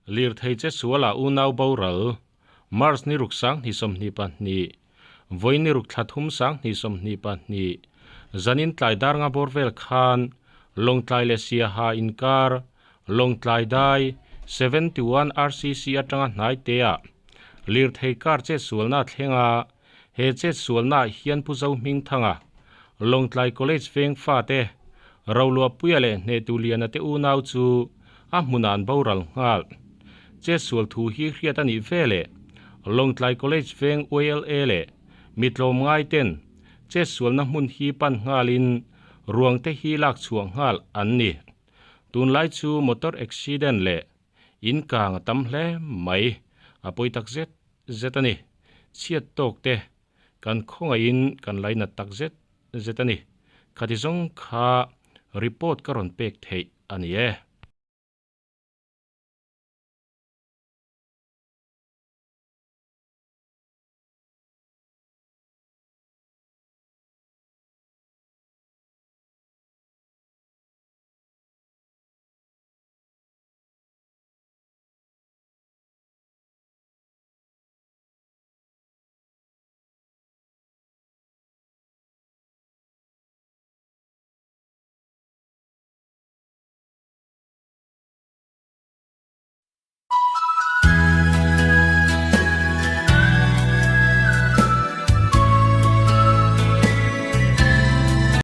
Lirthei chesualah unau boral, March ni ruk 2022, Vawiin ni ruk thla thum 2022, zanin tlai dar nga bawr vel khan Lawngtlai leh Siaha inkar Lawngtlai dai 71 RCC atanga hnai teah lirthei car chetsualna a thleng a, he chetsualnaah hian Pu Zohmingthanga, Lawngtlai College veng fate Roluahpuia leh Hnehtuliana te unau chu a hmunah an boral nghal. Chetsual thu hi hriat a nih veleh Lawngtlai College veng YLA leh mi tlawmngai ten chetsualna hmun hi pan nghalin ruang te hi lak chhuah nghal an ni. Tunlai chu motor accident leh in kang a tam hle mai, a pawi tak zet zet a ni. Chhiat tawk te kan khawngaihin kan lainat tak zet zet a ni. Khati zawng kha report ka rawn pek theih a ni e.